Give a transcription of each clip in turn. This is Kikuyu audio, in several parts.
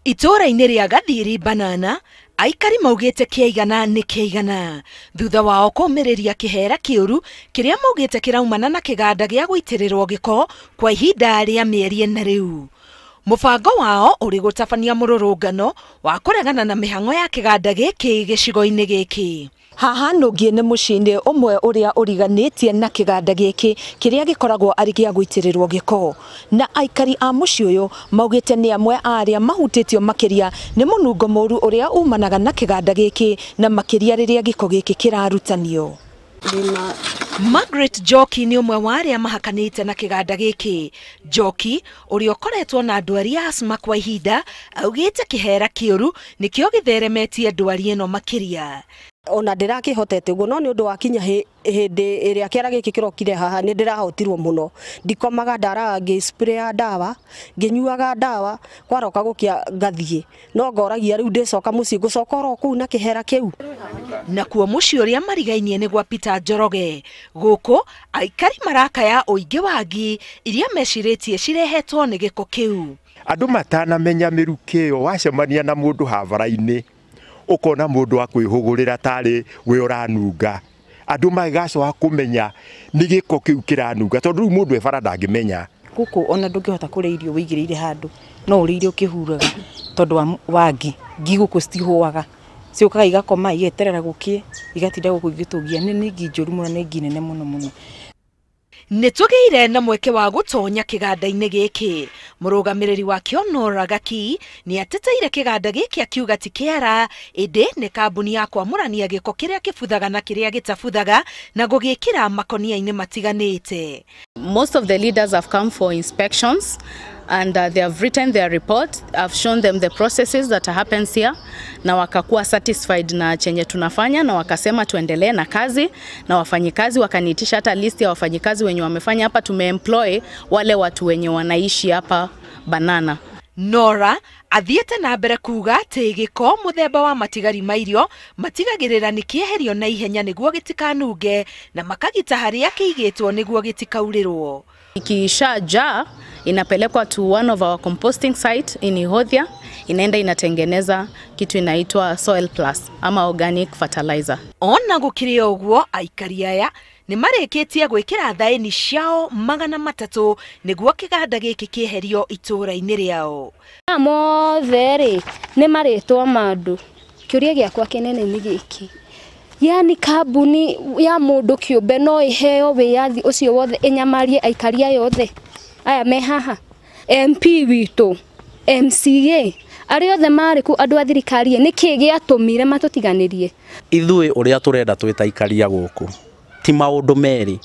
Itũũra-inĩ rĩa Gathiri Banana, aikari maugĩte kĩaigana nĩ kĩaigana thutha wao kũmĩrĩria kĩhera kĩũru kĩrĩa maugĩte kĩraumana na kĩganda gĩa gũitĩrĩrwo gĩko kwa ihinda rĩa mĩeri ĩna rĩu. Mũbango wao ũrĩ gũtabania mũrũrũngano wa kũregana na mĩhang'o ya kĩganda gĩkĩ gĩcigo-inĩ gĩkĩ. Haha nũngiĩ nĩ mũciĩ-inĩ ũmwe ũrĩa ũriganĩtie na kĩganda gĩkĩ kĩrĩa gĩkoragwo arĩ gĩa gũitĩrĩrwo gĩko, na aikari a mũciĩ ũyũ maugĩte nĩ amwe a arĩa mahutĩtio makĩria nĩ mũnungo mũru ũrĩa umanaga na kĩganda gĩkĩ, na makĩria rĩrĩa gĩko gĩkĩ kĩrarutanio. Margaret Njoki nĩ ũmwe wa arĩa mahakanĩte na kĩganda gĩkĩ. Njoki ũrĩa ũkoretwo na ndwari ya asthma kwa ihinda augĩte kĩhera kĩũru nĩkĩo gĩtheremetie ndwari ĩno makĩria. Ona ndĩrakĩhotete ũguo, no nĩ ũndũ wa kinya hĩndĩ ĩrĩa kĩara gĩkĩ kĩrokire haha nĩ ndĩrahotirwo mũno. Ndikomaga, ndaraga ngĩ spray ya ndawa, ngĩnyuaga ndawa, kwaroka gũkĩa ngathiĩ, no ngoragia rĩu ndĩcoka mũciĩ ngũcoka oro kũu na kĩhera kĩu. Nakuo mũciĩ ũrĩa marigainie nĩ gwa Peter Njoroge. Gũkũ aikari marakaya ũingĩ wa ngi iria mecirĩtie cirehetwo nĩ gĩko kĩu. Andũ matanamenya mĩrukĩ ĩyo, wacemania na mũndũ habara-inĩ ukona mũndũ akwĩhũgũrĩra tarĩ we ũranunga, andũ magacoka kũmenya nĩ gĩko kĩu kĩranunga, tondũ rĩu mũndũ e bara ndangĩmenya. Gũkũ ona ndũngĩhota kũrĩa irio wĩigĩrĩire handũ, no ũrĩire ũkĩhuraga tondũ wa ngi. Ngi gũkũ citihũaga, ciũkaga igakoma igeterera gũkĩe, igatinda gũkũ igĩtũgia. Nĩ ngi njũru mũno, nĩ ngi nene mũno mũno. Nĩ tũgĩire na mweke wa gũtonya kĩganda-inĩ gĩkĩ. Mũrũgamĩrĩri wakĩo Nora Gaki nĩ ateteire kĩganda gĩkĩ akiuga ti kĩara, ĩndĩ nĩ kambuni ya kwamũrania gĩko kĩrĩa kĩbuthaga na kĩrĩa gĩtabuthaga na gũgĩkĩra makonia-inĩ matiganĩte. Most of the leaders have come for inspections and they have written their report. I've shown them the processes that happens here na wakakuwa satisfied na chenye tunafanya na wakasema tuendelee na kazi, na wafanyikazi wakaniitisha hata list ya wafanyikazi wenye wamefanya hapa. Tumeemploy wale watu wenye wanaishi hapa Banana. Nora athiĩte na mbere kuga atĩ gĩko mũthemba wa matigari ma irio matigagĩrĩra nĩ kĩeherio na ihenya nĩguo gĩtikanunge, na makagita harĩa kĩigĩtwo nĩguo gĩtikaurĩrwo. Ikishajaa inapelekwa to one of our composting site in Ihothia, inaenda inatengeneza kitu inaitwa Soil Plus ama organic fertilizer. Ona gũkĩrĩ ũguo, aikari aya nĩ marĩkĩtie gwĩkĩra thaĩni ciao 300 nĩguo kĩganda gĩkĩ kĩeherio itũũra-inĩ rĩao. Mothe rĩ nĩ marĩtwa ma andũ. Kĩũria gĩakwa kĩnene nĩ gĩkĩ, yani kambuni ya mũndũ kĩũmbe no ĩheo wĩyathi ũcio wothe ĩnyamarie aikari aya othe aya me haha? MP witũ, MCA, arĩa othe marĩ kũu, andũ a thirikari, nĩkĩ gĩatũmire matũtiganĩrie? Ithuĩ ũrĩa tũrenda twĩ ta aikari a gũkũ ti maũndũ merĩ.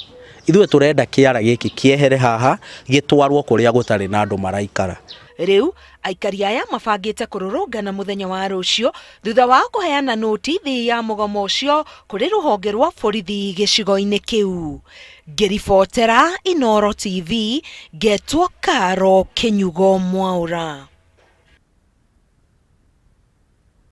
Ithuĩ tũrenda kĩara gĩkĩ kĩehere haha gĩtwarwo kũrĩa gũtarĩ na andũ maraikara. Rĩu aikari aya mabangĩte kũrũrũngana mũthenya wa rũciũ thutha wa kũheana notithi ya mũgomo ũcio kũrĩ rũhonge rwa borithi gĩcigo-inĩ kĩu. Ngĩribotera Inooro TV, ngetwo Karo Kĩnyugo Mwaũra.